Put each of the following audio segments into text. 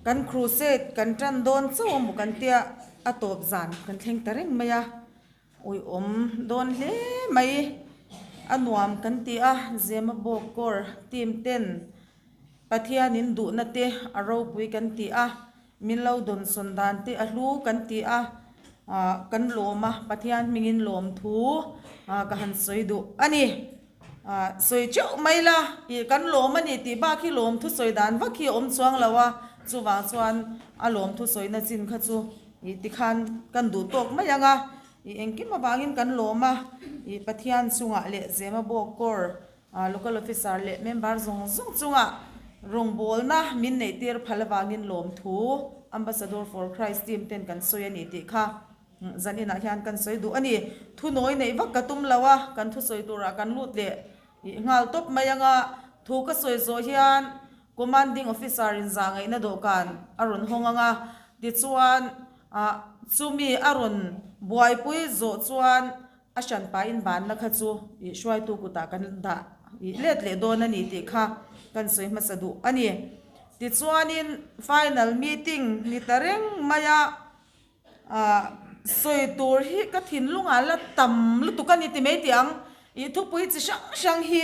Kan crusade kan tan dawn chauh a maw kan tia a tawp zan kan thleng ta reng mai a, uiawm dawn hle mai a nuam kan ti a, Zemabawk Corps team ten Pathianin duhna te a ropui kan ti a, min lo dawnsawn dan te a hlu kan ti a, ah kan lawm a, Pathian hmingin lawmthu ah ka han sawi duh a ni. Ah sawi teuh mai la, ih kan lawm a ni tih bak hi lawm thusawi dan vak hi a awm chuang lo a, chuvang chuan a lawm thusawina chin kha chu ih tikhan kan duh tawk mai ang a, ih engkim avangin kan lawm a, ih Pathian chungah leh Zemabawk Corps ah Local Officer leh member zawng zawng chungah rawngbawlna min neih tir phal avangin lawmthu Ambassador for Christ team ten kan sawi a ni tih kha. Zan inah hian kan sawi duh a ni. Thunawi neih vak ka tum lo a, kan thusawi turah kan lut leh nghal tawp mai ang a. Thu ka sawi zawh hian Commanding Officer in zah ngaihna dawhkan a rawn hawng ang a. Tichuan, chumi a rawn buaipui zawh chuan a hranpain banna kha chu hruaitu kutah kan dah let leh dawn a ni tih kha kan sawi hmasa duh a ni. Tichuanin final meeting ni ta reng mai a. Ahh sawi tur hi ka thinlungah la tam lutuk a ni ti mai tih ang. Ih thupui chi hrang hrang hi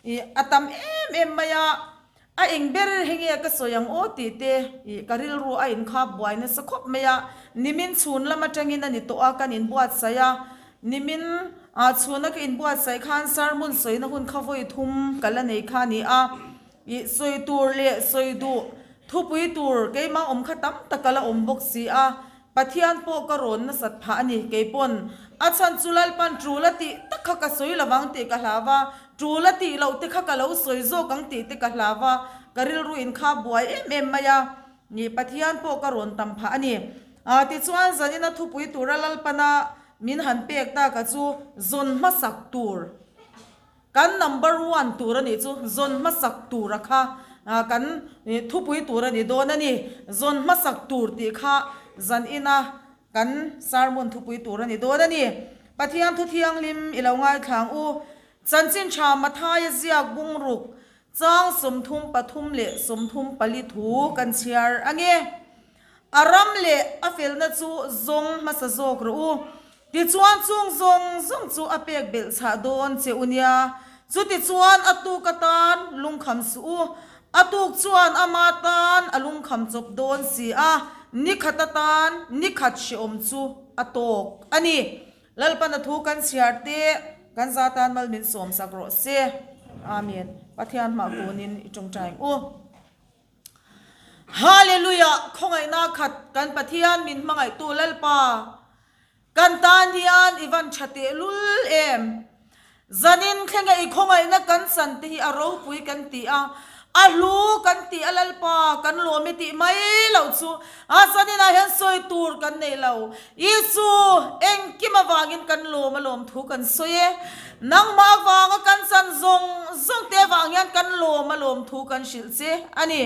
ih a tam em em mai a, a eng ber hi nge ka sawi ang aw tih te ih ka rilru a inkhap buai nasa khawp mai a. Nimin chhun lam atangin a ni tawh a kan inbuatsaih a, nimin ah chhuna ka inbuatsaih khan sermon sawina hun kha vawi thum ka la nei kha a ni a. Ih sawi tur leh sawi duh thupui tur keimah awm kha tam tak a la awm bawk si a, Pathian pawh ka rawn nasat phah a ni keipawn. A chhan chu Lalpan tul a tih tak kha ka sawi lovang tih ka hlau a, tul a tih loh te kha ka lo sawi zawk ang tih te ka hlau a, ka rilru in kha buai em em mai a, ih Pathian pawh ka rawn tam phah a ni. Ah tichuan zanina thupui tura Lalpana min han pek taka chu zawn hmasak tur. Kan number one tur a nih chu zawn hmasak tur a kha kan thupui tur a ni dawn a ni. Zawn hmasak tur tih kha zan ina kan sermon thupui tur a ni dawn a ni. Pathian thu thianghlim i lo ngaithlang u. Chanchin tha Mathaia ziak bungruk chang 33 leh 34 thu kan chhiar a nge. A ram leh a felna chu zawng hmasa zawk rawh u. Tichuan chung zawng zawng chu a pek belh chhah dawn che u nia. Chutichuan a tuk atan lungkham suh u. A tuk chuan ama tan a lungkham chawp dawn si a, nikhat atan nikhat hrehawm chu a tawk a ni. Lalpana thu kan chhiar te kan za tan mal min sawmsak rawh se. Amen. Pathian hmah kunin i tawngtai ang u. Hallelujah! Khawngaihna khat kan Pathian min hmangaihtu Lalpa, kan tan hian i van tha tehlul em? Zanin thlenga i khawngaihna kan chan te hi a ropui kan ti a, a hlu kan ti a Lalpa, kan lawm i tih mai loh chu a zaninah hian sawi tur kan nei lo. Isu, engkim avangin kan lawm a lawm thu kan sawi e. Nangmah avanga kan chan zawng zawng te avang hian kan lawm a lawm thu kan hrilh che a ni.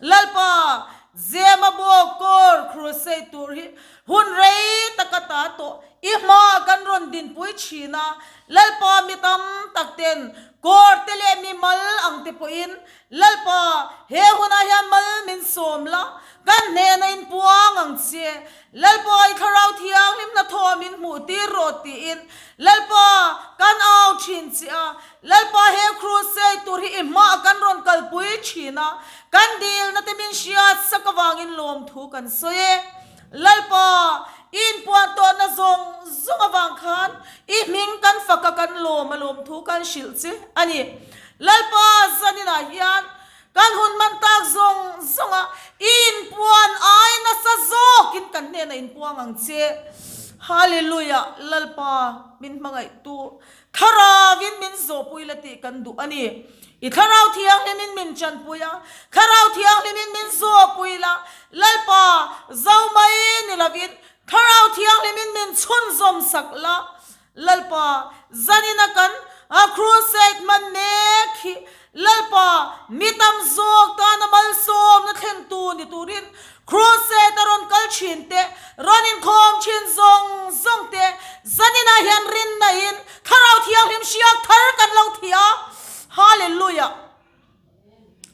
Lalpa, Zemabawk Corps Crusade tur hi hun rei taka ta tawh i hmaah kan rawn dinpui thin a. Lalpa mi tam tak ten Corps te leh mi mal ang te pawhin Lalpa, he hunah hian mal min sawm la, kan hnena inpuang ang che. Lalpa, i Thlarau Thianghlim hnathawh min hmuh tir rawh tiin Lalpa, kan au thin che a. Lalpa, he crusade tur hi i hmaah kan rawn kalpui thin a, kan dilna te min hriat sak avangin lawmthu kan sawi e. Lalpa, i inpuan tawhna zawng zawng avang khan i hming kan fak a, kan lawm a lawmthu kan hrilh che a ni. Lalpa, zaninah hian kan hun hman tak zawng zawnga i inpuan ai nasa zawkin kan hnenah inpuang ang che. Hallelujah! Lalpa, min hmangaihtu Thlarauin min zawhpui la tih kan duh a ni. I Thlarau Thianghlimin min chanpui a, Thlarau Thianghlimin min zawhpui la, Lalpa, zo mai ni lovin Thlarau Thianghlimin min chhunzawm sak la, Lalpa, zanina kan crusade hman mek hi Lalpa, mi tam zawk tana malsawmna thlentu ni turin Crusade a rawn kal thin te, rawn inkhawm thin zawng zawng te, zaninah hian rinnain Thlarau Thianghlim hriak thar kan lo thi a. Hallelujah!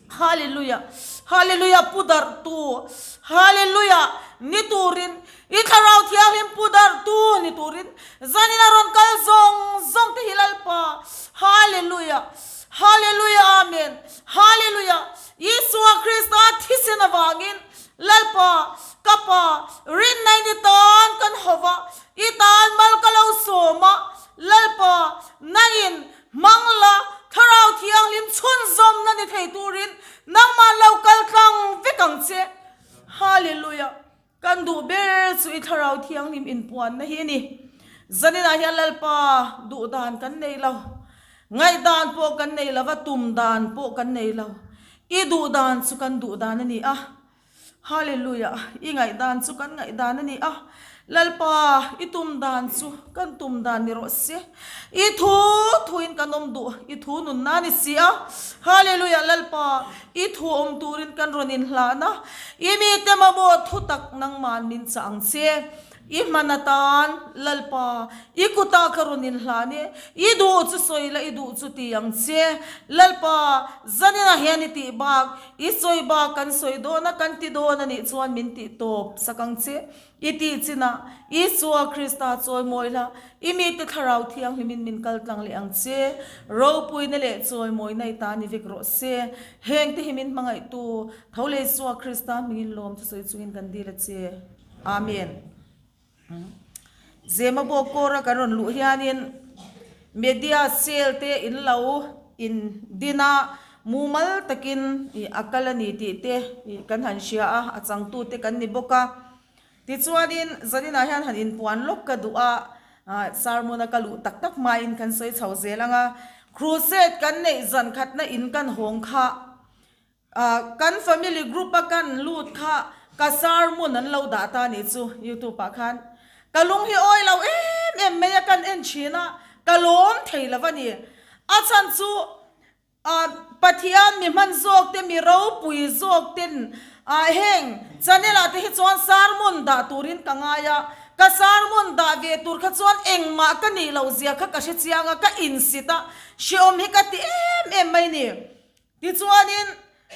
Hallelujah! Hallelujah pu darh tu Hallelujah ni turin i Thlarau Thianghlim pu darh tu ni turin zanin a rawn kal zawng zawng te hi Lalpa Hallelujah Hallelujah Amen Hallelujah Isua Krista thisen avangin Lalpa ka Pa rinna in i tan kan ho va i tan mal ka lo sawm a Lalpa nangin Hmang la, Thlarau Thianghlim chhunzawmna ni thei turin nangmah lo kal tlang vek ang che. Hallelujah! Kan duh ber chu i Thlarau Thianghlim inpuanna hi a ni. Zaninah hian Lalpa duh dan kan nei lo, ngaihdan pawh kan nei lo va, tum dan pawh kan nei lo. I duh dan chu kan duh dan a ni a. Hallelujah! I ngaihdan chu kan ngaihdan a ni a, Lalpa, i tum dan chu kan tum dan ni rawh se. I thu thuin kan awm duh, i thu nunna a ni si a. Hallelujah! Lalpa, i thu awm turin kan rawn inhlahna, i mite mamawh thu tak nangman min chah ang che. I hman atan, Lalpa, i kutah ka rawn inhlan e, i duh chu sawi la, i duh chu ti ang che. Lalpa, zaninah hian i tih bak, i sawi bak kan sawi dawn a, kan ti dawn a nih chuan min tih tawp sak ang che. I tih chinah, Isua Krista chawimawi la, i mite Thlarau Thianghlimin min kal tlang leh ang che. Ropuina leh chawimawina i ta ni vek rawh se. Hengte hi min hmangaihtu, tho leh Isua Krista hmingin lawm thusawi chungin kan dil a che. Amen. Zemabawk kawra kan rawn luh hianin media cell te in lo in din a, mumal takin ih a kal a ni tih te ih kan han hria a, a changtu te kan ni bawk a. Tichuanin zaninah hian han inpuan lawk ka duh a, ah sermon a ka luh tak tak hmain kan sawi chho zel ang a. Crusade kan neih zan khatna in kan hawng kha Kan family group a kan lut kha ka sermon an lo dah ta nih chu youtube ah khan ka lung hi awi lo em em mai a kan en thin a ka lawm thei lo a ni. A chhan chu Pathian mi hman zawk te mi ropui zawk ten heng channel ah te hi chuan sermon dah turin ka ngai a, ka sermon dah ve tur kha chuan engmah ka nih loh zia kha ka hrechiang a ka insit a hreawm hi ka ti em em mai ni. Tichuanin,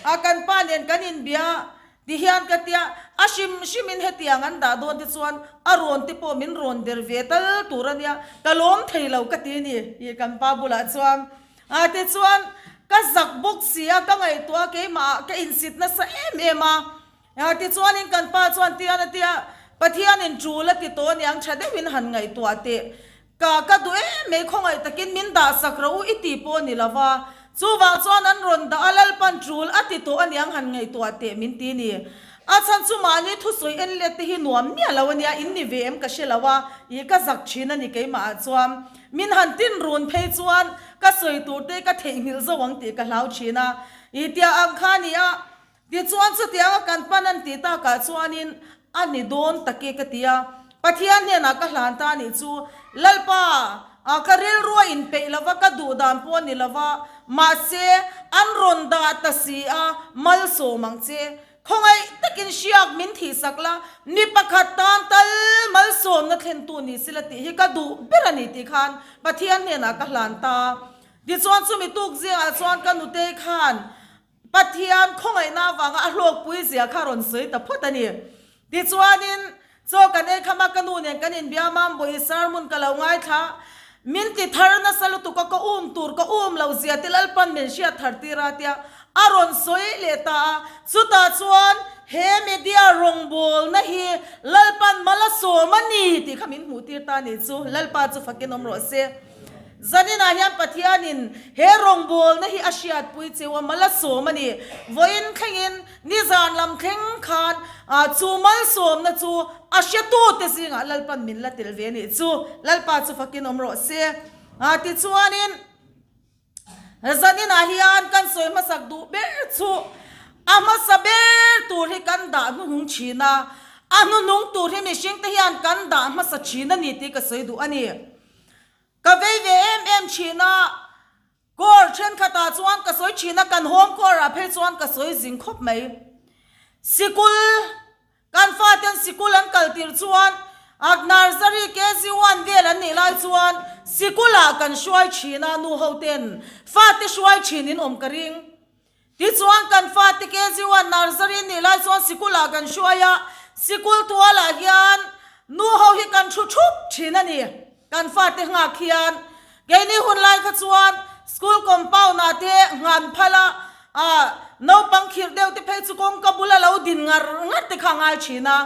a kan pa nen kan inbia ti hian ka tia, a hrim hrimin hetiang an dah dawn te chuan a rawn te pawh min rawn der ve tal tur a nia, ka lawm thei lo ka ti ni i kan pa bulah chuan. A tichuan, ka zak bawk si a, ka ngaihtuah a, keimah ah ka insit nasa em em a. A tichuanin kan pa chuan tian a tia, Pathianin tul a ti tawh aniang tha deuhin han ngaihtuah teh. Ka ka duh em mai khawngaih takin min dah sak rawh u i ti pawh ni lo va, chuvang chuan an rawn dah a Lalpan tul a ti tawh aniang han ngaihtuah teh min ti ni. A chhan chu mahni thusawi en let te hi nuam miah lo ania, in ni ve em ka hre lo a, i ka zak thin a ni keimah ah chuan. Min han tin run phei chuan ka sawi tur te ka theihnghilh zo ang tih ka hlau thin a, i tia ang kha a ni a. Tichuan chutianga kan pan an tih takah chuanin a ni dawn tak e ka ti a, Pathian hnenah ka hlan ta anih chu, Lalpa, a ka rilru a inpeih lova, ka duh dan pawh a ni lova, mahse an rawn dah ta si a, malsawm ang che. Khawngaih takin hriak min thihsak la, mi pakhat tan tal malsawmna thlentu ni sila tih hi ka duh ber a ni tih khan Pathian hnenah ka hlan ta. Tichuan chumi tuk zingah chuan ka nutei khan Pathian khawngaihna avanga a hlawkpui zia kha rawn sawi ta phawt a ni. Tichuanin, chaw kan ei kham a, ka nu nen kan inbia Mambawi sermon ka lo ngaithla. Min ti thar nasa lutuk a, ka um tur ka um lo zia te Lalpan min hriat thar tir a tia a rawn sawi leh ta a. Chutah chuan he media rawngbawlna hi Lalpan mal a sawm a ni tih kha min hmuh tir ta a nih chu. Lalpa chu fakin awm rawh se. Zaninah hian Pathianin he rawngbawlna hi a hriatpui cheu a, malsawm a ni. Vawiin thlengin nizan lam thleng khan chu malsawmna chu a hretute zingah Lalpan min la tel ve a nih chu. Lalpa chu fakin awm rawh se. Tichuanin zaninah hian kan sawi hmasak duh ber chu a hmasa ber tur hi kan dah hnuhnung thin a, a hnuhnung tur hi mihringte hian kan dah hmasa thin a ni tih ka sawi duh a ni. Ka vei ve em em thin a, Corps thenkhatah chuan ka sawi thin a, kan Home Corps ah phei chuan ka sawi zing khawp mai. Sikul, kan faten sikul an kal tir chuan Nursery KG one vel an nih lai chuan sikulah kan hruai thin a, nu ho ten fate hruai thin in awm ka ring. Tichuan kan fate KG1 Nursery nih lai chuan sikulah kan hruai a, sikul tualah hian nu ho hi kan thu thup thin a ni. Kan fate nghak hian keini hun lai kha chuan school compound ah te ngan phal a, ah naupang khirh deuh te phei chu kawngka bula lo din ngar ngar te kha a ngai thin a.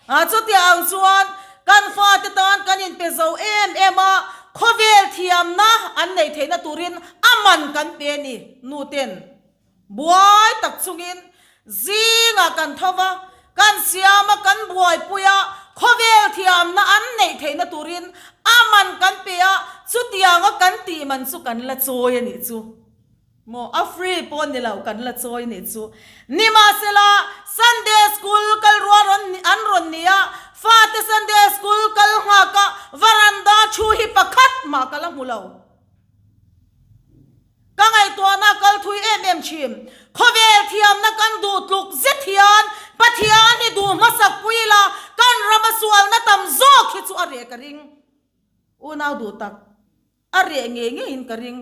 Ah chutiang ang chuan kan fate tan kan inpe zo em em a, khawvel thiamna an neih theihna turin a man kan pe a ni. Nu ten buai tak chungin zingah kan tho va, kan siam a, kan buaipui a, khawvel thiamna an neih theihna turin a man kan pe a, chutianga kan tih man chu kan la chawi a nih chu. Maw a free pawh ni lo kan la chawi nih chu. Nimahsela Sunday school kal rual rawn an rawn ni a, fate Sunday school kal nghak a varanda thu hi pakhat mah ka la hmu lo. Ka ngaihtuahna kal thui em em thin. Khawvel thiamna kan duh tluk zet hian Pathian hi duh hmasak pui ila kan rama sualna tam zawk hi chu a reh ka ring. Unau duh tak. A reh ngei ngeiin ka ring.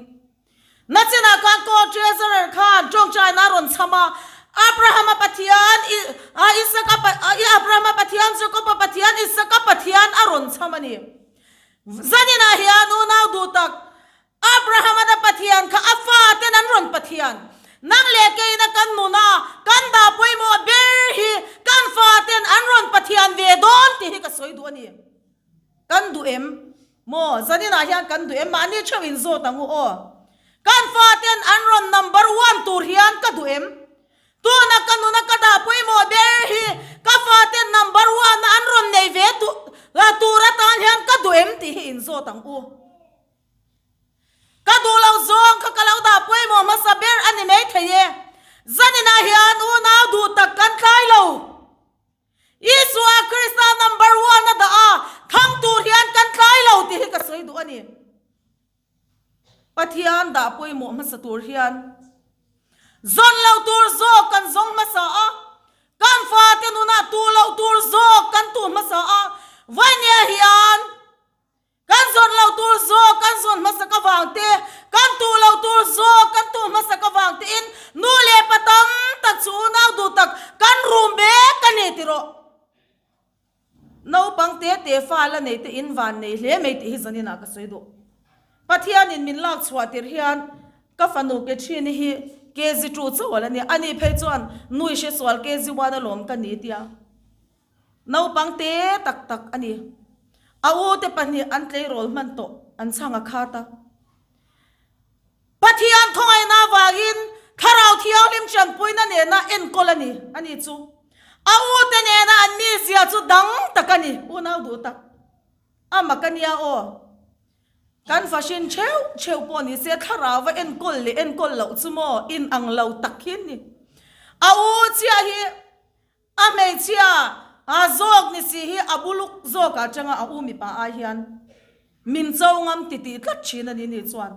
Nachinah khan Court Treasurer khan tawngtaina a rawn chham a, Abrahama Pathian, Isaka, Abrahama Pathian, Jakoba Pathian, Isaka Pathian a rawn chham a ni. Zaninah hian unau duh tak, Abrahamana Pathian kha a faten an rawn Pathian. Nang leh keina kan nuna kan dah pawimawh ber hi kan faten an rawn Pathian ve dawn tih hi ka sawi duh a ni. Kan duh em? Maw, zaninah hian kan duh em? Mahni theuh in zawt ang u aw. Kan faten an rawn number one tur hian ka duh em? Tuna ka nuna ka dah pawimawh ber hi ka faten number one a an rawn nei ve tur atan hian ka duh em tih hi in zawt ang u. Ka duh lo zawng kha ka lo dah pawimawh hmasa ber a ni maithei e. Zaninah hian unau duh tak kan tlai lo. Isua Krista number one a dah a, thang tur hian kan tlai lo tih hi ka sawi duh a ni. Pathian dah pawimawh hmasa tur hian zawn lo tur zawk kan zawng hmasa a, kan fate nunah tu lo tur zawk kan tu hmasa a, vainia hian Kan zawn lo tur zawk kan zawn hmasak avang te, kan tuh lo tur zawk kan tuh hmasak avang tein nu leh pa tam tak chu unau duh tak kan rum mek a ni ti rawh. Naupang te te fa la nei te in van nei hle mai tih hi zaninah ka sawi duh. Pathianin min lak chhuah tir hian ka fanu ke ṭhin hi KG 2 chauh a la nia, ani phei chuan nui hresual KG 1 alawm ka ni tia. Naupang te tak tak a ni. A u te pahnih an tleirawl hman tawh an chhang a khat a. Pathian khawngaihna avangin Thlarau Thianghlim ṭanpuina nena enkawl a ni a ni chu. A u te nena an mizia chu dang tak a ni, unau duh tak. A mak a nia aw. Kan fahrin theuh theuh pawh ni se Thlarau va enkawl leh enkawl loh chu maw inang lo tak hi a ni. A u chiah hi A hmeichhia a zawk ni si hi a buluk zawk ah tanga a u mipa ai hian min cho ngam ti tih tlat thin a ni ni chuan.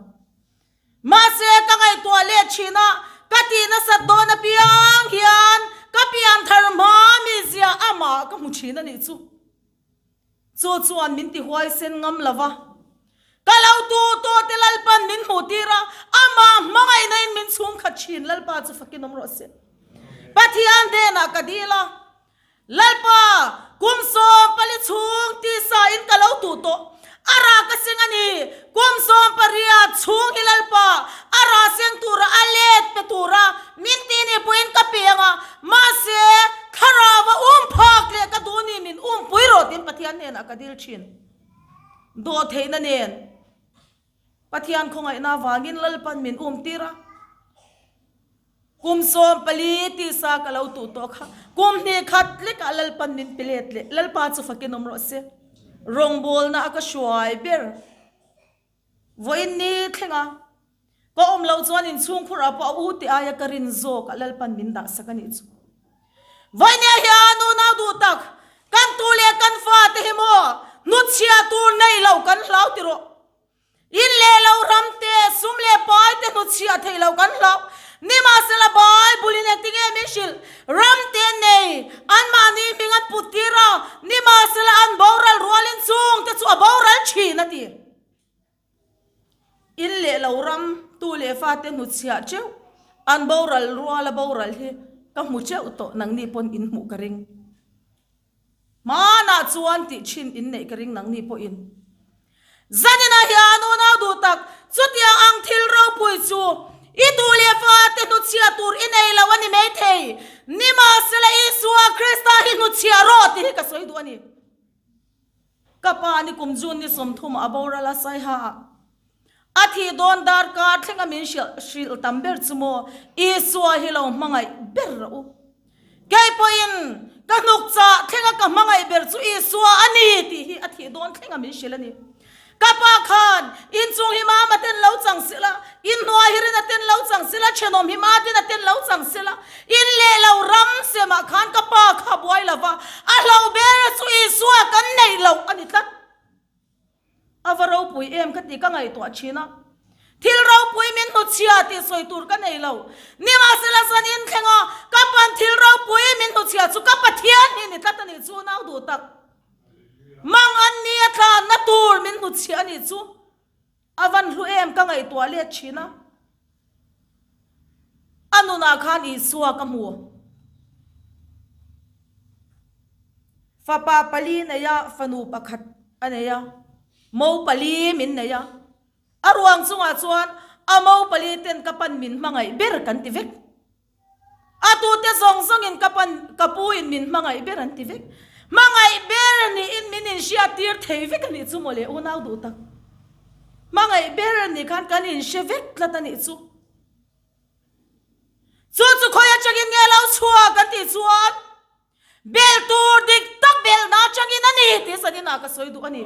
Mahse ka ngaihtuah let thin a, ka tih nasat dawn apiang hian ka pian thar hma mi zia amah ka hmu thin a nih chu. Chu chuan min ti huaisen ngam lo va, ka lo tu tawh te Lalpan min hmuh tir a, amah hmangaihna in min chhungkhat thin Lalpa chu fakin awm rawh se. Pathian hnenah ka dil a, Lalpa, kum 14 chhung tisa in ka lo tuh tawh, a rah ka seng a ni, kum 18 chhung hi Lalpa, a rah seng tura a let pe tura min ti ni pawhin ka pe ang a, mahse, Thlarau a um phak leh ka duh ni min um pui rawh tiin Pathian hnenah ka dil thin. Dawhtheihna nen Pathian khawngaihna avangin Lalpan min um tir a. Kum 14 tisa ka lo tuh tawh kha kum hnih khat lekah Lalpan min pe let leh. Lalpa chu fakin awm rawh se. Rawngbawlna a ka hruai ber. Vawiin ni thleng a, ka awm loh chuan inchhungkhur ah pawh a u tih aia ka rin zawk ah Lalpan min dah sak a nih chu. Vawinia hian unau duh tak, kan tu leh kan fa te hi maw hnutchhia tur nei lo kan hlau ti rawh. In leh lo ram te, sum leh pai te hnutchhia thei lo kan hlau. Nimahsela Bible in engtinge min hrilh? Ram te nei, anmahni hming an put tir a, nimahsela an boral rualin chung te chu a boral thin a ti. In leh lo ram tu leh fate hnutchhiah teuh. An boral ruala boral hi ka hmu teuh tawh nangni pawn in hmuh ka ring. Hmanah chuan tih thin in neih ka ring nangni pawhin. Zaninah hian unau duh tak, chutiang ang thil ropui chu i duh leh fate hnuchhiah tur i nei lo a ni maithei. Nimahsela Isua Krista hi hnuchhiah rawh tih hi ka sawi duh a ni. Ka pa ni kum June ni 30 a boral a Saiha ah. A thih dawn darkar thlenga min hrilh hrilh tam ber chu maw Isua hi lo hmangaih ber rawh u. Kei pawhin ka hnuk chah thlenga ka hmangaih ber chu Isua a ni tih hi a thih dawn thlenga min hrilh a ni. Ka pa khan inchung hi mama ten lo chang sila, inhnuai hi rina ten lo chang sila, thenawm hi ma tin a ten lo chang sila, in leh lo ram semah khan ka pa kha buai lova, a hloh ber chu Isua kan neih loh a ni tlat. A va ropui em ka ti ka ngaihtuah thin a, thil ropui min hnuchhia tih sawi tur ka nei lo. Nimahsela zan inthleng a, ka pan thil ropui min hnuchhia chu ka Pathian hi ni tlat a nih chu nau duh tak. Mang an ni a tlanna tur min hnuchhia a nih chu a van hlu em ka ngaihtuah let thin a. A nunah khan Isua ka hmu. Fapa pali nei a, fanu pakhat a nei a, mo pali min nei a. A ruang chungah chuan a mo pali ten ka pan min hmangaih ber kan ti vek. A tute zawng zawngin ka pan ka pu in min hmangaih ber an ti vek. Hmangaih ber niin min inhriat tir thei vek a nih chu mawle unau duh tak. Hmangaih ber nih khan kan inhre vek tlat a nih chu. Chu chu khawi atangin nge lo chhuak kan tih chuan bel tur dik tak belhna atangin a ni tih zaninah ka sawi duh a ni.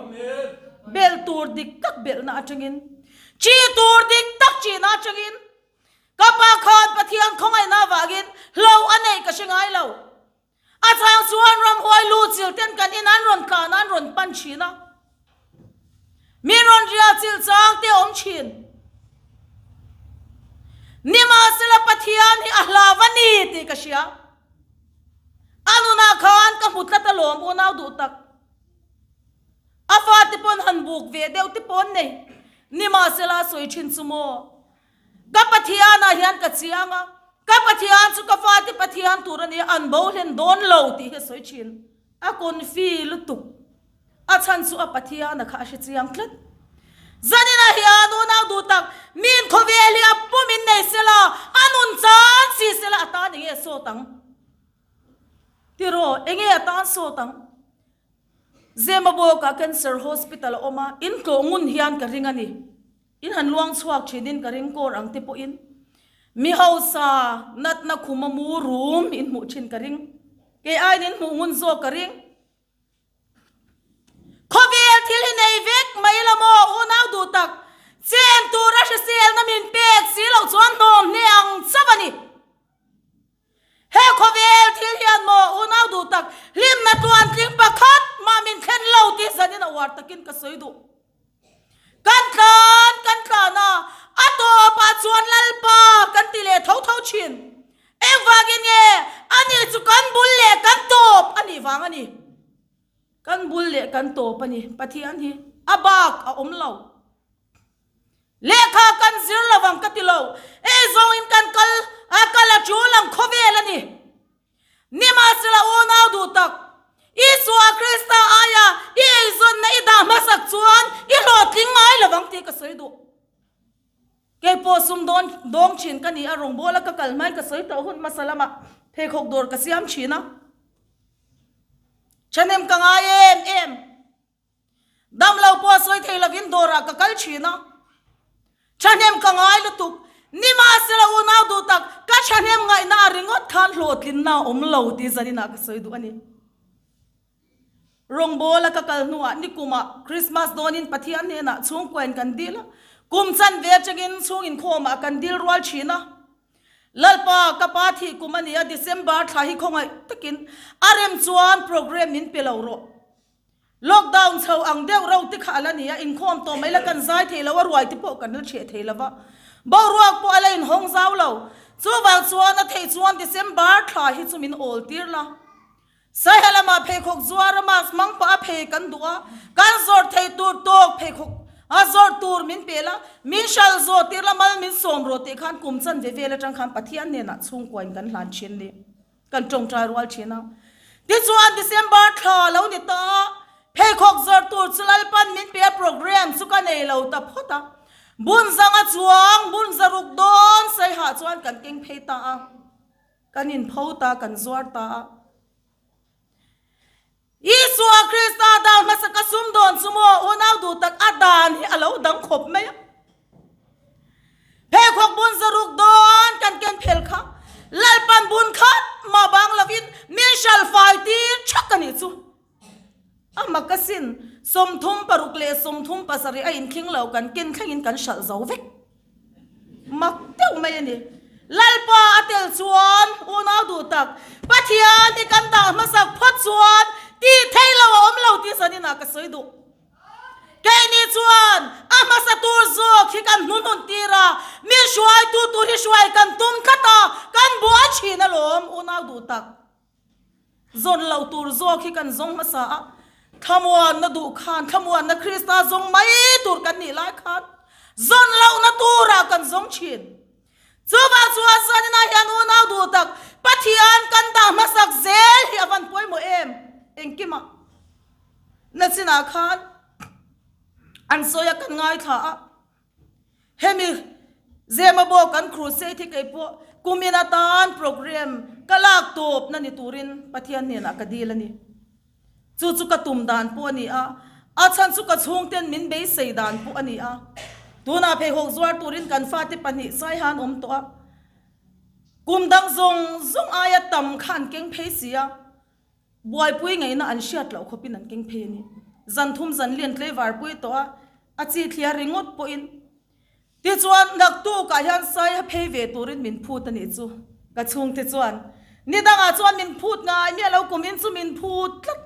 Bel tur dik tak belhna atangin, chi tur dik tak chihna atangin ka pa khan Pathian khawngaihna avangin hlo a neih ka hre ngai lo. A chang chuan ramhuai lu chil ten kan in an rawn tlan a, an rawn pan thin a. Mi rawn rial chil chang te awm thin. Nimahsela Pathian hi a hlau a ni tih ka hria. A nunah khan ka hmu tlat alawm unau duh tak. A fate pawn han buk ve deuh te pawh an nei. Nimahsela a sawi thin chu maw? Ka Pathianah hian ka chiang a, ka Pathian chu ka fate Pathian tur a ni a, an bo hlen dawn lo tih hi a sawi thin. A confi lutuk. A chhan chu a Pathiana kha a hre chiang tlat. Zaninah hian unau duh tak, min khawvel hi a pum in nei sela, a nun chan si sela a tan enge a sawt ang? Tiraw, enge a tan sawt ang? Zemabawkah Cancer Hospital a awm a, in tlawh ngun hian ka ring a ni. In han luang chhuak thinin ka ring kawr ang te pawhin mi hausa natna khuma mu rum in hmuh thin ka ring. Kei aiin in hmuh ngun zawk ka ring. Khawvel thil hi nei vek mai la maw unau duh tak, chen tura hriselna min pek si loh chuan hnawm hne ang chauh a ni. He khawvel thil hian maw unau duh tak hlimna tluantling pakhat mah min thlen lo tih zanin a uar takin ka sawi duh. Kan tlan kan tlan a, a tawpah chuan Lalpa kan ti leh tho tho thin. Engvangin nge ani chu kan bul leh kan tawp a nih vang a ni. Kan bul leh kan tawp a ni. Pathian hi a bak a awm lo. Lehkha kan zir lo vang ka ti lo, ei zawngin kan kal a kal a tul ang khawvel a ni. Nimahsela unau duh tak, Isua Krista aia i eizawnna i dah hmasak chuan i hlawhtling ngai lo vang tih ka sawi duh. Kei pawh sum dawn dawng thin ka ni a, rawngbawla ka kal hmain ka sawi tawh hun hmasa lamah pheikhawk dawr ka siam thin a. Thahnem ka ngai em em. Damlo pawh sawi thei lovin dawrah ka kal thin a, thahnem ka ngai lutuk. Nimahsela unau duh tak, ka thahnem ngaihna a ringawt khan hlawhtlinna a awm lo tih zaninah ka sawi duh a ni. Rawngbawla ka kal hnuah nikumah Krismas dawnin Pathian hnenah chhungkuain kan dil a, kum chanve atangin chhung inkhawmah kan dil rual thin a. Lalpa, ka pa thih kum a ni a, December thla hi khawngaih takin a rem chuan programme min pe lo rawh. Lockdown chho ang deuh reuh te kha a la ni a, inkhawm tawh mai la kan zai thei lo a, ruai te pawh kan la ṭheh thei lo va, boruak pawh a la inhawng zau lo. Chuvang chuan a theih chuan December thla hi chu min awl tir la. Saiha lamah pheikhawk zuar a mask hmang pah a phei kan duh a, kan zawrh theih tur tawk pheikhawk. A zawrh tur min pe la, min hral zawh tir la, mal min sawm rawh tih khan kum chanve vel atang khan Pathian hnenah chhungkuain kan hlan thin ni. Kan tawngtai rual thin a. Tichuan December thla lo ni ta a, pheikhawk zawrh tur chu Lalpan min pe a program chu ka nei lo ta phawt a. Bun zanga chuang, bun zaruk dawn saihah chuan kan keng phei ta a. Kan inpho ta, kan zuar ta a. Isua Krista dau hmasa ka sum dawn chu maw unau duh tak a dan hi a lo dang khawp mai a. Pheikhawk bun zaruk dawn kan ken phel kha Lalpan bun khat mah bang lovin min hral fai tir thak a nih chu. A mak asin, 36 leh 37 a inthling lo kan ken thlengin kan hralh zo vek. Mak deuh mai a ni. Lalpa a tel chuan unau duh tak, Pathian hi kan dah hmasak phawt chuan tih theih lo a awm lo tih zaninah ka sawi duh. Keini chuan a hmasa tur zawk hi kan hnuhnun tir a, mi hruaitu tur hi hruai kan tum tlat a, kan buai thin alawm unau duh tak. Zawn loh tur zawk hi kan zawng hmasa a, thlamuanna duh khan thlamuanna Krista zawng mai tur kan nih lai khan zawn lohna turah kan zawng thin. Chuvang chuan zaninah hian unau duh tak Pathian kan dah hmasak zel hi a van pawimawh em? Engkimah nachinah khan an sawi a kan ngaithla a. Hemi Zemabawk kan crusade hi kei pawh kumin atan program ka lak tawp na ni turin Pathian hnenah ka dil a ni. Chu chu ka tum dan pawh a ni a, a chhan chu ka chhungten min beisei dan pawh a ni a. Tunah pheikhawk zuar turin kan fate pahnih sai han awm tawh a, kum dang zawng zawng aia tam kha an keng phei si a. Buaipui ngaihna an hriat loh khawpin an keng phei a ni. Zan thum zan lian tlei varpui tawh a, a chi thliar ringawt pawhin. Tichuan, naktukah hian Saiha phei ve turin min phut a nih chu. Ka chhungte chuan, Ni dangah chuan min phut ngai miah lo, kumin chu min phut tlat.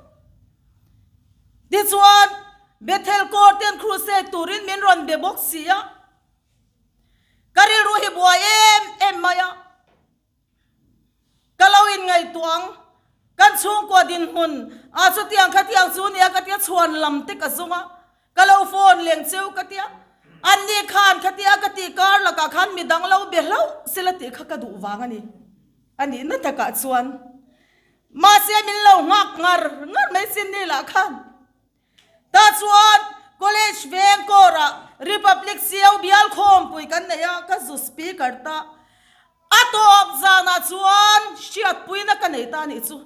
Tichuan, Bethel Court ten crusade turin min rawn be bawk si a. Ka rilru hi buai em em mai a. Ka lo inngaihtuah ang, kan chhungkua dinhmun ah chutiang khatiang chu nia ka tia chhuan lam te ka zawng a, ka lo phone leng cheu ka tia, anni khan khatia ka tih kar lakah khan midang lo be hlauh sela tih kha ka duh vang a ni. A nihna takah chuan mahse min lo nghak ngar ngar mai sin ni lah khan. Tah chuan College veng kawrah Republic Siau bial khawmpui kan nei a, ka zu speaker ta. A tawp zanah chuan hriatpuina ka nei ta anih chu.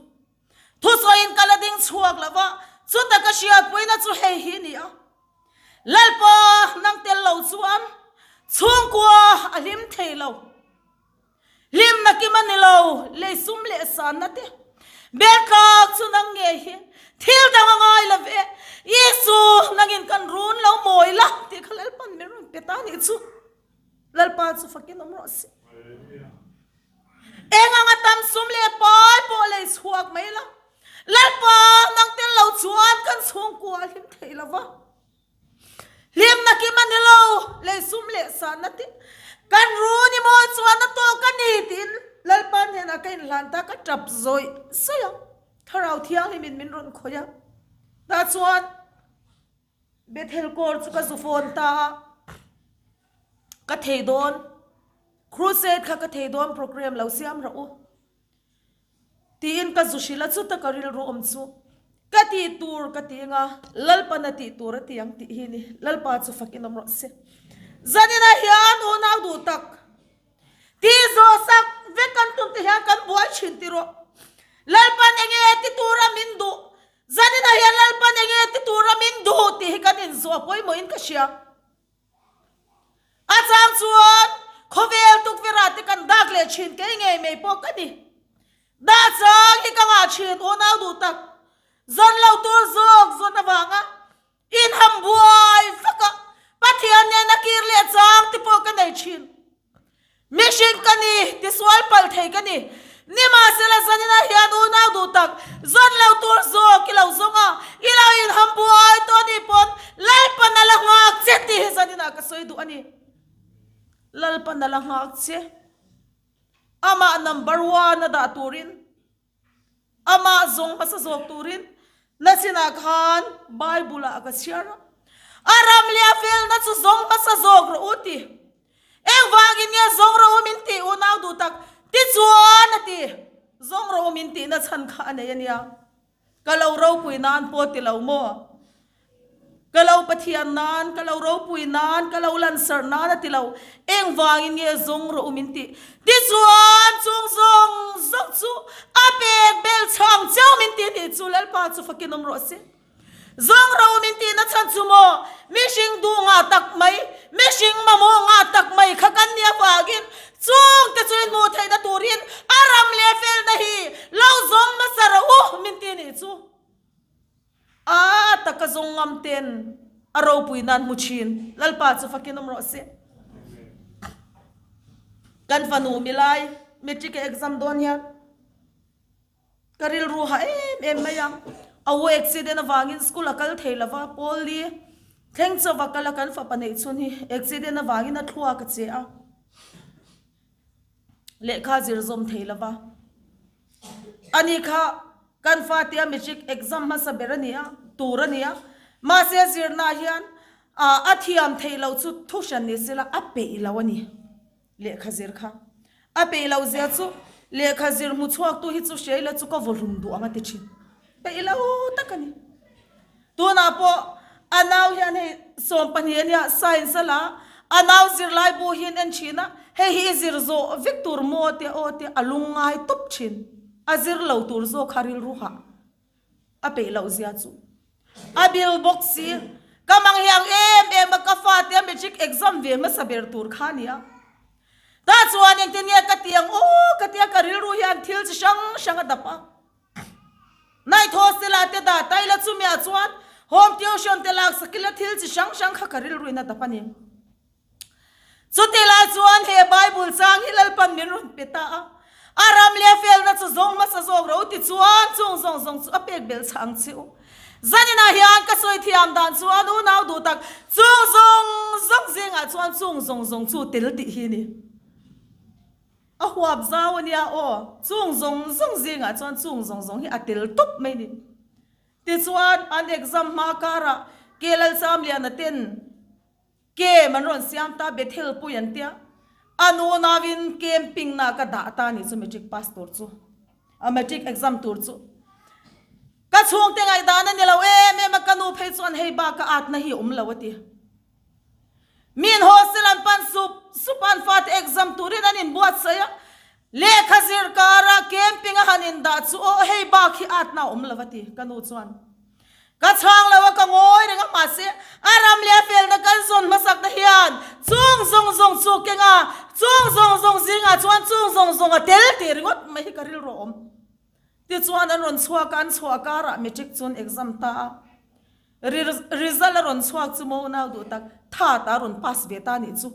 Thusawiin ka la ding chhuak lo va, chuta ka hriatpuina chu hei hi a ni a. Lalpa nang tel lo chuan chhungkua a hlim thei lo. Hlimna kim a ni lo, lei sum leh sanna te. Beltlak chu nang nge hi thil dang a ngai lo ve. Isu nangin kan run lo mawi la tih kha Lalpan min rawn pe ta nih chu. Lalpa chu fakin awm rawh se. Eng anga tam sum leh pai pawh lei chhuak mai la. Lalpa nang tel lo chuan kan chhungkua a hlim thei lo va. Hlimna kim a ni lo, lei sum leh sanna te kan run i mawi chuan a tawk a ni tiin Lalpa hnenah ka inhlan ta, ka tap zawih zawih a, Thlarau Thianghlimin min rawn khawih a, tah chuan Bethel kawr chu ka zu fawn ta a, ka thei dawn, crusade kha ka thei dawn program lo siam rawh u. Tiin ka zu hrilh a, chuta ka rilru awm chu ka tih tur ka ti anga Lalpan a tih tur a ti ang tih hi ni. Lalpa chu fakin awm rawh se. Zaninah hian unau duh tak tih zawh sak vek kan tum te hian kan buai thin ti rawh. Lalpan enge ti tura min duh, zaninah hian Lalpan enge ti tura min duh tih hi kan inzawh pawimawhin ka hria. A chang chuan khawvel tukverah te kan dak leh thin kei ngei mai pawh ka ni. Dah chang hi ka ngah thin unau duh tak. Zawn lo tur zawk zawn avanga inham buai vak a, Pathian nena kir leh chang te pawh ka nei thin. Mihring ka ni, tisual palh thei ka ni. Nimahsela zaninah hian unau duh tak, zawn lo tur zawk i lo zawng a, i lo inham buai tawh a nih pawn Lalpan a la nghak che tih hi zaninah ka sawi duh a ni. Lalpan a la nghak che. Amah number one a dah turin. Amah zawng hmasa zawk turin nachinah khan Bible ah ka chhiar a. A ram leh a felna chu zawng hmasa zawk rawh u ti. Engvangin nge zawng rawh u min tih unau duh tak? Tichuan a ti. Zawng rawh u min tihna chhan kha a nei a nia. Ka lo ropui nan pawh ti lo maw? Ka lo Pathian nan, ka lo ropui nan, ka lo lansarh nan a ti lo. Engvangin nge zawng rawh u min tih? Tichuan chung zawng zawng chu a pek bel chhang cheu min ti tih chu Lalpa chu fakin awm rawh se. Zawng ro min tihna chhan chu maw? Mihring duh ngah tak mai, mihring mamawh ngah tak mai kha kan nih avangin chungte chu inhmuh theihna turin a ram leh felna hi lo zawng hmasa rawh u min ti nih chu. A taka zawng ngam ten a ropui nan hmu thin. Lalpa chu fakin awm rawh se. Kan fanu milai matric a exam dawn hian. Ka rilru ha em em mai a, a u accident avangin school a kal thei lova, Paul-i thleng chauh a kal a, kan fapa neih chhun hi accident avangin a thluak a che a, lehkha zir zawm thei lova. Ani kha kan fatia matric exam hmasa ber a ni a, tur a ni a, mahse zirna hian a thiam theih loh chu thu hran ni sela a peih lo a ni. Lehkha zir kha a peih loh zia chu lehkha zir hmu chhuak tu hi chu hria ila chu ka vaw hlum duh ang a ti thin. Peih lo tak a ni. Tunah pawh a nau hian hei 12 a nia science a la a nau zirlai bu hi an en thin a, hei hi i zir zawh vek tur maw tia aw tia a lungngai tawp thin. A zir lo tur zawk kha rilru hah. A peih loh zia chu a bil bawk si. Ka mang hi ang em em a, ka fate a matric exam ve hmasa ber tur kha a nia. Tah chuan engtin nge ka ti ang aw ka tia ka rilru hian thil chi hrang hrang a dap a. Night hostel ah te dah ta ila chumi ah chuan home tuition te lak sak ila thil chi hrang hrang kha ka rilru in a dap a ni. Chuti lai chuan he Bible chang hi Lalpan min rawn pe ta a, A ram leh felna chu zawng hmasa zawk ro ti chuan chung zawng zawng chu a pek belh chah ang che u. Zaninah hian ka sawi thiam dan chuan unau duh tak chung zawng zawng zingah chuan chung zawng zawng chu tel tih hi a ni. A huap zau a nia aw, chung zawng zawng zingah chuan chung zawng zawng hi a tel tawp mai a ni. Tichuan an exam hma karah Kelalchamliana ten Kem an rawn siam ta Bethel pui an tia, a nu nauin camping na ka dah ta nih chu matric pass tur chu, a matric exam tur chu. Ka chhungte ngaihdan a ni lo em em a, ka nu phei chuan hei bak a atna hi a awm lo a ti. Min hostel an pan sup sup a, an fate exam turin an inbuatsaih a, lehkha zir kara camping a han indah chu aw hei bak hi atna a awm lo a ti ka nu chuan. Ka chhang lo a, ka ngawi reng a, mahse a ram leh a felna kan zawn hmasakna hian chung zawng zawng chu keng a, chung zawng zawng zingah chuan chung zawng zawng a tel tih ringawt mai hi ka rilru a awm. Tichuan an rawn chhuak a, an chhuah karah matric chuan exam ta a, result a rawn chhuak chu maw nau duh tak that a rawn pass ve ta nih chu.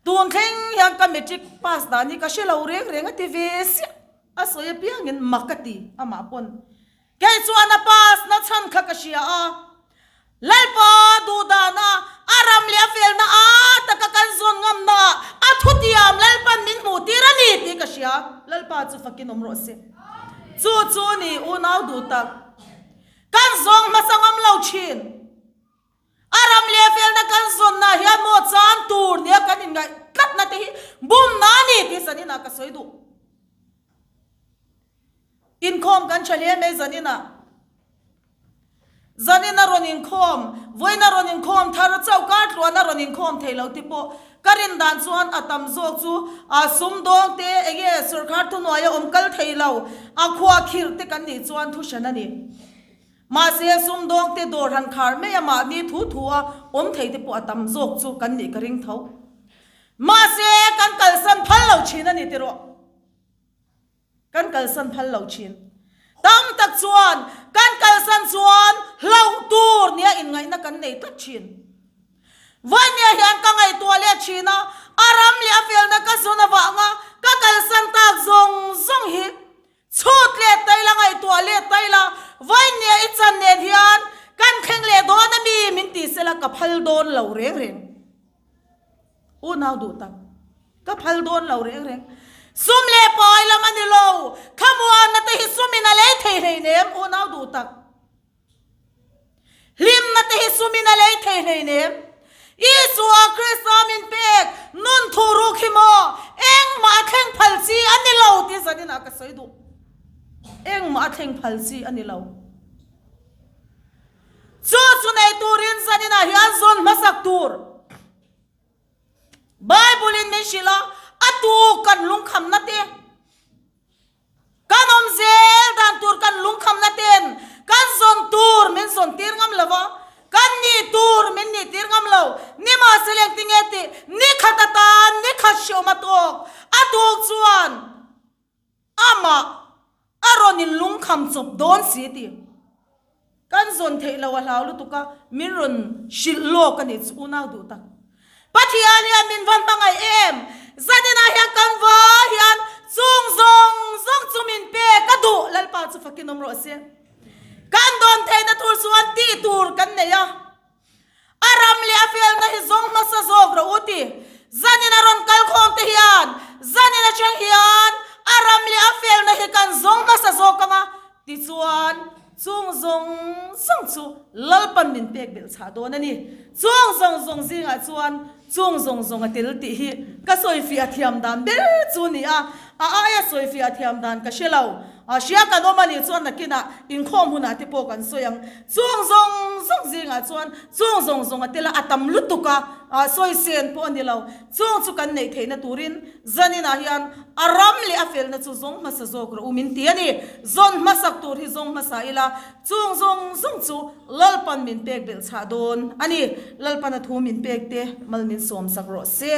Tun thleng hian ka matric pass dan hi ka hre lo reng reng a ti ve siah, a sawi apiangin mak a ti amah pawn. Kei chuan a pass na chhan kha ka hria a, Lalpa duhdana a ram leh a felna a taka kan zawn ngamna ah a thutiam Lalpan min hmuh tir a ni tih ka hria. Lalpa chu fakin awm rawh se. Chu chu ni unau duh tak. Kan zawng hmasa ngam lo thin. A ram leh felna kan zawnna hian maw chan tur nia kan inngaih tlatna te hi bumna a ni tih zaninah ka sawi duh. Inkhawm kan tha hle mai zaninah. Zanin a rawn inkhawm, vawiin a rawn inkhawm thar chauh kar tluan a rawn inkhawm thei lo te pawh ka rin dan chuan a tam zawk chu a sumdawng te enge sawrkhar thuhnuaia awm kal thei lo a khua khirh te kan nih chuan thu hran a ni. Mahse, sumdawngte dawr han khar mai a mahni thu thu a awm thei te pawh a tam zawk chu kan nih ka ring tho. Mahse, kan kalsan phal lo thin a ni tiraw? Kan kalsan phal lo thin. Tam tak chuan kan kalsan chuan hlauh tur nia inngaihna kan nei tlat thin. Vawimia hian ka ngaihtuah leh thin a, a ram leh a felna ka zawn avanga ka kalsan tak zawng zawng hi Chhut leh ta ila, ngaihtuah leh ta ila, Vainia i chan nen hian kan thleng leh dawn a mi min ti sela ka phal dawn lo reng reng. Unau duh tak, ka phal dawn lo reng reng. Sum leh pai lam a ni lo, thlamuanna te hi sumin a lei thei hleinem, unau duh tak. Hlimna te hi sumin a lei thei hleinem. Isua Krista min pek nun thu ruk hi maw engmah a thleng phal chi a ni lo tih zaninah ka sawi duh. Engmah a thleng phal chi a ni lo. Chu chu nei turin zaninah hian zawn hmasak tur. Bible in min hrilh a, a tu kan lungkhamna te, kan awm zel dan tur kan lungkhamna ten kan zawn tur min zawn tir ngam lo va, kan nih tur min nih tir ngam lo. Nimahsela engtinge tih ni khat atan ni khat hriawm a tawk, a tuk chuan Amah a rawn in lungkham chawp dawn si tih kan zawn theih lo a hlau lutuk a, min rawn hrilh lawk a nih chu unau duh tak. Pathian hian min va hmangaih em? Zaninah hian kan va hian chung zawng zawng chu min pek a duh, Lalpa chu fakin awm rawh se. Kan dawn theihna tur chuan tih tur kan nei a. A ram leh a felna hi zawng hmasa zawk rawh u ti. Zanin a rawn kal khawm te hian zanin atang hian a ram leh a felna hi kan zawng hmasa zawk ang a, tichuan chung zawng zawng chu Lalpan min pek belh chhah dawn a ni. Chung zawng zawng zingah chuan chung zawng zawng a tel tih hi ka sawifiah thiam dan ber chu ni a, a aia sawifiah thiam dan ka hre lo. A hria kan awm a nih chuan nakinah inkhawm hunah te pawh kan sawi ang. Chung zawng zawng zingah chuan chung zawng zawng a tel a, a tam lutuk a, a sawi sen pawh a ni lo. Chung chu kan neih theihna turin zaninah hian a ram leh a felna chu zawng hmasa zawk rawh u min ti a ni. Zawn hmasak tur hi zawng hmasa ila, chung zawng zawng chu Lalpan min pek belh chhah dawn a ni. Lalpan a thu min pek te mal min sawmsak rawh se.